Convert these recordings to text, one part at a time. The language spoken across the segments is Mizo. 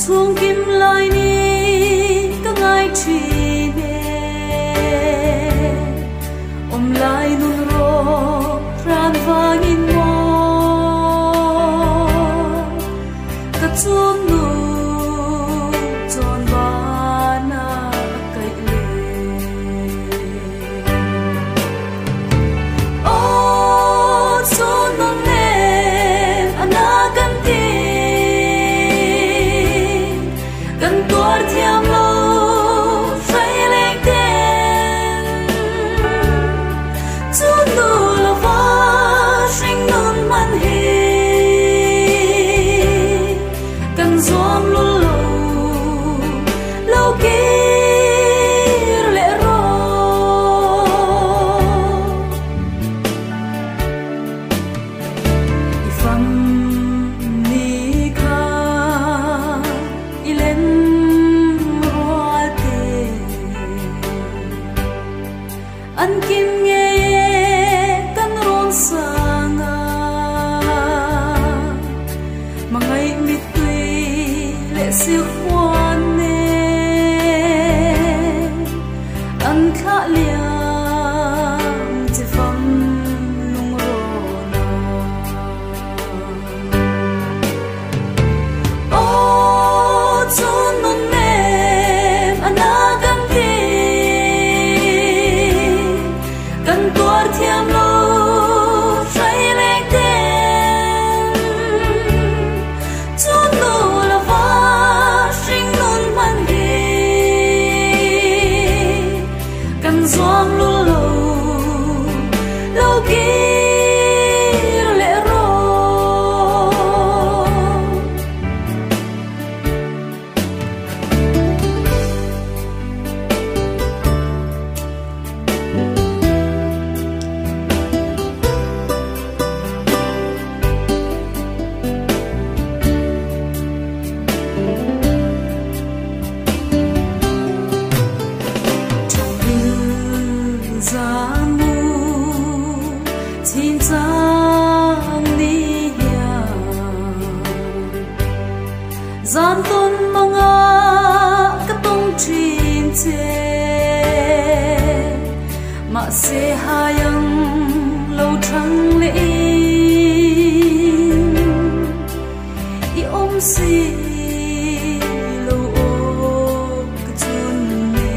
Chhung kim lai ni ka ngai thin e. Awm lai nun rawk ran vangin maw ka chung nu chawn bana a kaih le. Aw chun nun nem a na kan ti, kan tuar thiam lo hrai leng ten. Chun nu lo va hring nun man hi, kan zuam lu lo lo kir le ro. I fam ni kha i len rual te, an kim nge kan ron sanga. Mangai mi tui le siêu huan ne, an thla liam che fam lung ro na. Aw chun nun nem ana kan ti, kan tuar thiam lo hrai leng ten. Chun nu la va hring nun man hi, kan zuam lu lo lo kir le ro. Zan mu chin chang ni hian, zan ton manga ka tong thin che. Ma se hayang lo thang le in, i om si lo o ka chun ne.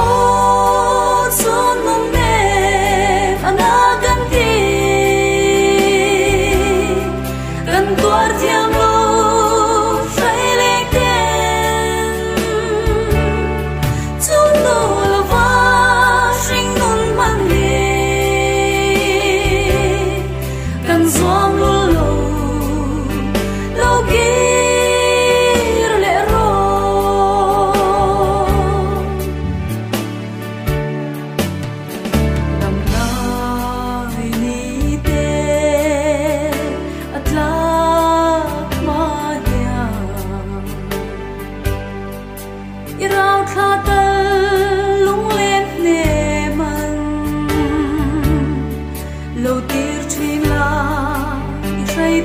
Aw chun nun nem ana kan ti, kan tuar thiam lo hrai leng ten. Chun nu lo va hring nun man hi, kan zuam lu lo lo kir le ro. Dam lai ni te a tlak ma hian, i rau thla tal lung len hne man. Lo tir thin la i hrai